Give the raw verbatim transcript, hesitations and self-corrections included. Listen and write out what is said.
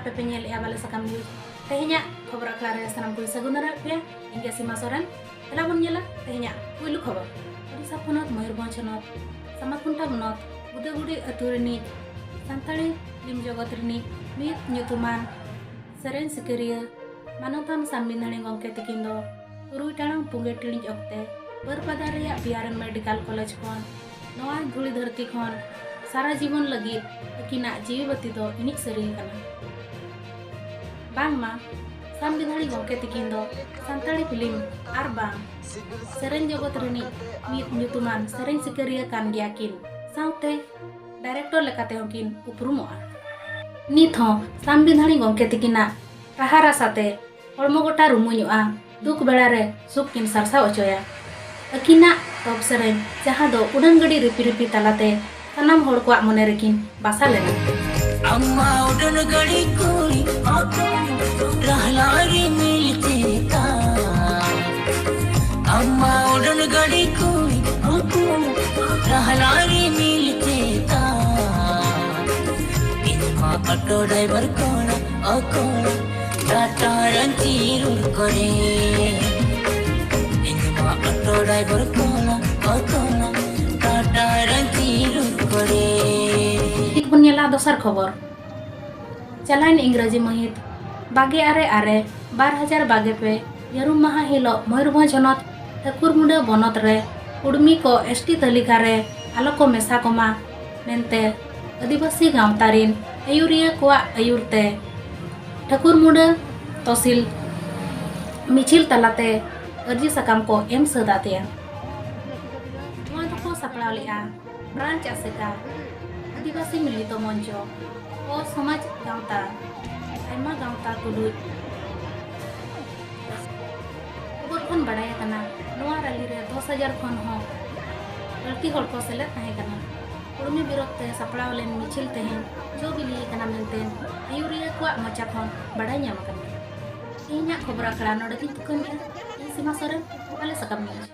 ᱟᱯᱮ ᱯᱮ ᱧᱮᱞᱮᱫᱼᱟ ᱵᱟᱞᱮ ᱥᱟᱠᱟᱢ ᱱᱤᱭᱩᱡᱽ᱾ ᱛᱮᱦᱮᱧᱟᱜ ᱠᱷᱚᱵᱚᱨ ᱟᱠᱷᱲᱟ ᱨᱮ ᱥᱟᱱᱟᱢ ᱠᱚᱧ ᱥᱟᱹᱜᱩᱱ ᱫᱟᱨᱟᱣᱮᱫ ᱯᱮᱭᱟ᱾ ᱤᱧ ᱜᱮ ᱥᱤᱢᱟ ᱥᱚᱨᱮᱱ᱾ ᱫᱮᱞᱟ ᱵᱚᱱ ᱧᱮᱞᱟ ᱛᱮᱦᱮᱧᱟᱜ ᱯᱩᱭᱞᱩ ᱠᱷᱚᱵᱚᱨ᱾ ᱳᱰᱤᱥᱟ ᱯᱚᱱᱚᱛ ᱢᱚᱭᱩᱨᱵᱷᱚᱸᱡᱽ ᱦᱚᱱᱚᱛ ᱥᱟᱢᱟᱠᱷᱩᱱᱴᱟ ᱦᱚᱱᱚᱛ ᱜᱩᱫᱟᱹᱜᱩᱲᱤ ᱟᱹᱛᱩ ᱨᱤᱱᱤᱡ ᱥᱟᱱᱛᱟᱲᱤ ᱯᱷᱤᱞᱢ ᱡᱚᱜᱚᱛ ᱨᱤᱱᱤᱡ ᱢᱤᱫ ᱧᱩᱛᱩᱢᱟᱱ ᱥᱮᱨᱮᱧ ᱥᱤᱠᱟᱹᱨᱤᱭᱟᱹ ᱢᱟᱱᱚᱛᱟᱱ ᱥᱟᱢᱵᱤᱱᱫᱷᱟᱱᱤ ᱜᱚᱢᱠᱮ ᱛᱤᱠᱤᱱ ᱫᱚ ᱛᱩᱨᱩᱭ ᱴᱟᱲᱟᱝ ᱯᱩᱱᱜᱮ ᱴᱤᱲᱤᱡ ᱚᱠᱛᱮ ᱵᱟᱹᱨᱯᱟᱫᱟ ᱨᱮᱭᱟᱜ ᱯᱤ ᱟᱨ ᱮᱢ ᱢᱮᱰᱤᱠᱟᱞ ᱠᱚᱞᱮᱡᱽ ᱠᱷᱚᱱ ᱱᱚᱣᱟ ᱫᱷᱩᱲᱤ ᱫᱷᱟᱹᱨᱛᱤ ᱠᱷᱚᱱ ᱥᱟᱨᱟ ᱡᱤᱵᱚᱱ ᱞᱟᱹᱜᱤᱫ ᱟᱹᱠᱤᱱᱟᱜ ᱡᱤᱣᱤ ᱵᱟᱹᱛᱤ ᱫᱚ ᱤᱬᱤᱡ ᱥᱟᱹᱨᱤ ᱟᱠᱟᱱᱟ᱾ ᱵᱟᱝᱢᱟ ᱥᱟᱢᱵᱤᱫᱷᱟᱱᱤ ᱜᱚᱢᱠᱮ ᱛᱤᱠᱤᱱ ᱫᱚ ᱥᱟᱱᱛᱟᱲᱤ ᱯᱷᱤᱞᱢ ᱟᱨ ᱵᱟᱝ ᱥᱮᱨᱮᱧ ᱡᱚᱜᱚᱛ ᱨᱤᱱᱤᱡ ᱢᱤᱫ ᱧᱩᱛᱩᱢᱟᱱ ᱥᱮᱨᱮᱧ ᱥᱤᱠᱟᱹᱨᱤᱭᱟᱹ ᱠᱟᱱ ᱜᱮᱭᱟ ᱠᱤᱱ, ᱥᱟᱶᱛᱮ ᱰᱟᱭᱨᱮᱠᱴᱚᱨ ᱞᱮᱠᱟᱛᱮ ᱦᱚᱸᱠᱤᱱ ᱩᱯᱨᱩᱢᱚᱜᱼᱟ᱾ ᱱᱤᱛ ᱦᱚᱸ ᱥᱟᱢᱵᱤᱫᱷᱟᱱᱤ ᱜᱚᱢᱠᱮ ᱛᱤᱠᱤᱱᱟᱜ ᱨᱟᱦᱟ ᱨᱟᱥᱟᱛᱮ ᱦᱚᱲᱢᱚ ᱜᱚᱴᱟ ᱨᱩᱢᱩᱧᱚᱜᱼᱟ, ᱫᱩᱠ ᱵᱮᱲᱟ ᱨᱮ ᱥᱩᱠ ᱠᱤᱱ ᱥᱟᱨᱥᱟᱣ ᱚᱪᱚᱭᱟ᱾ ᱟᱹᱠᱤᱱᱟᱜ ᱛᱚᱯ ᱥᱮᱨᱮᱧ, ᱡᱟᱦᱟᱸ ᱫᱚ ᱩᱰᱟᱹᱱ ᱜᱟᱹᱰᱤ ᱨᱤᱯᱤ ᱨᱤᱯᱤ ᱛᱟᱞᱟᱛᱮ ᱥᱟᱱᱟᱢ ᱦᱚᱲ ᱠᱚᱣᱟᱜ ᱢᱚᱱᱮ ᱨᱮᱠᱤᱱ ᱵᱟᱥᱟ ᱞᱮᱱᱟ᱾ ᱟᱢᱢᱟ ᱩᱰᱟᱹᱱ ᱜᱟᱹᱰᱤ ᱠᱩᱲᱤ, ᱨᱟᱦᱞᱟ ᱨᱤᱢᱤᱞ ᱪᱮᱛᱟᱱ᱾ ᱟᱢᱢᱟ ᱩᱰᱟᱹᱱ ᱜᱟᱹᱰᱤ ᱠᱩᱲᱤ, ᱨᱟᱦᱞᱟ ᱨᱤᱢᱤᱞ ᱪᱮᱛᱟᱱ᱾ ᱤᱧ ᱢᱟ ᱚᱴᱳ ᱰᱨᱟᱭᱵᱷᱟᱨ ᱠᱚᱲᱟ, ᱚ ᱠᱚᱲᱟ, ᱴᱟᱴᱟ ᱨᱟᱺᱪᱤ ᱨᱳᱰ ᱠᱚᱨᱮ᱾ ᱤᱧ ᱢᱟ ᱚᱴᱳ ᱰᱨᱟᱭᱵᱷᱟᱨ ᱠᱚᱲᱟ, ᱚ ᱠᱚᱲᱟ, ᱴᱟᱴᱟ ᱨᱟᱺᱪᱤ ᱨᱳᱰ ᱠᱚᱨᱮ᱾ ᱱᱤᱛ ᱵᱚᱱ ᱧᱮᱞᱟ ᱫᱚᱥᱟᱨ ᱠᱷᱚᱵᱚᱨ᱾ ᱪᱟᱞᱟᱣᱮᱱ ᱤᱝᱨᱟᱡᱤ ᱢᱟᱹᱦᱤᱛ ᱵᱟᱜᱮ ᱟᱨᱮ ᱟᱨᱮ ᱵᱟᱨ ᱦᱟᱡᱟᱨ ᱵᱟᱜᱮ ᱯᱮ ᱡᱟᱹᱨᱩᱢ ᱢᱟᱦᱟ ᱦᱤᱞᱳᱜ ᱢᱚᱭᱩᱨᱵᱷᱚᱸᱡᱽ ᱦᱚᱱᱚᱛ ᱴᱷᱟᱹᱠᱩᱨ ᱢᱩᱸᱰᱟᱹ ᱵᱚᱱᱚᱛ ᱨᱮ ᱠᱩᱲᱢᱤ ᱠᱚ ᱮᱥ ᱴᱤ ᱛᱟᱹᱞᱤᱠᱟ ᱨᱮ ᱟᱞᱚ ᱠᱚ ᱢᱮᱥᱟ ᱠᱚᱢᱟ ᱢᱮᱱᱛᱮ ᱟᱹᱫᱤᱵᱟᱹᱥᱤ ᱜᱟᱶᱛᱟ ᱨᱤᱱ ᱟᱹᱭᱩᱨᱤᱭᱟᱹ ᱠᱚᱣᱟᱜ ᱟᱹᱭᱩᱨ ᱛᱮ ᱴᱷᱟᱹᱠᱩᱨ ᱢᱩᱸᱰᱟᱹ ᱛᱚᱥᱤᱞ ᱢᱤᱪᱷᱤᱞ ᱛᱟᱞᱟᱛᱮ ᱟᱹᱨᱡᱤ ᱥᱟᱠᱟᱢ ᱠᱚ ᱮᱢ ᱥᱟᱹᱛ ᱟᱫᱮᱭᱟ᱾ ᱱᱚᱣᱟ ᱫᱚᱠᱚ ᱥᱟᱯᱲᱟᱣ ᱞᱮᱫᱼᱟ ᱵᱨᱟᱧᱪ ᱟᱥᱮᱠᱟ, ᱟᱹᱫᱤᱵᱟᱹᱥᱤ ᱢᱤᱞᱤᱛᱚ ᱢᱚᱧᱪᱚ, ᱚ ᱥᱚᱢᱟᱡᱽ ᱜᱟᱶᱛᱟ, ᱟᱭᱢᱟ ᱜᱟᱶᱛᱟ ᱛᱩᱞᱩᱡ᱾ ᱠᱷᱚᱵᱚᱨ ᱠᱷᱚᱱ ᱵᱟᱰᱟᱭ ᱟᱠᱟᱱᱟ, ᱱᱚᱣᱟ ᱨᱟᱞᱤ ᱨᱮ ᱫᱚᱥ ᱦᱟᱡᱟᱨ ᱠᱷᱚᱱ ᱦᱚᱸ ᱵᱟᱹᱲᱛᱤ ᱦᱚᱲ ᱠᱚ ᱥᱮᱞᱮᱫ ᱛᱟᱦᱮᱸ ᱠᱟᱱᱟ᱾ ᱠᱩᱲᱢᱤ ᱵᱤᱨᱳᱫᱷ ᱛᱮ ᱥᱟᱯᱲᱟᱣ ᱞᱮᱱ ᱢᱤᱪᱷᱤᱞ ᱛᱮᱦᱮᱧ ᱡᱚ ᱵᱤᱞᱤ ᱟᱠᱟᱱᱟ ᱢᱮᱱᱛᱮ ᱟᱹᱭᱩᱨᱤᱭᱟᱹ ᱠᱚᱣᱟᱜ ᱢᱚᱪᱟ ᱠᱷᱚᱱ ᱵᱟᱰᱟᱭ ᱧᱟᱢ ᱟᱠᱟᱱᱟ᱾ ᱛᱮᱦᱮᱧᱟᱜ ᱠᱷᱚᱵᱚᱨ ᱟᱠᱷᱲᱟ ᱱᱚᱰᱮ ᱜᱤᱧ ᱛᱷᱩᱠᱟᱹᱢᱮᱫᱼᱟ᱾ ᱤᱧ ᱥᱤᱢᱟ ᱥᱚᱨᱮᱱ, ᱵᱟᱞᱮ ᱥᱟᱠᱟᱢ ᱱᱤᱭᱩᱡᱽ᱾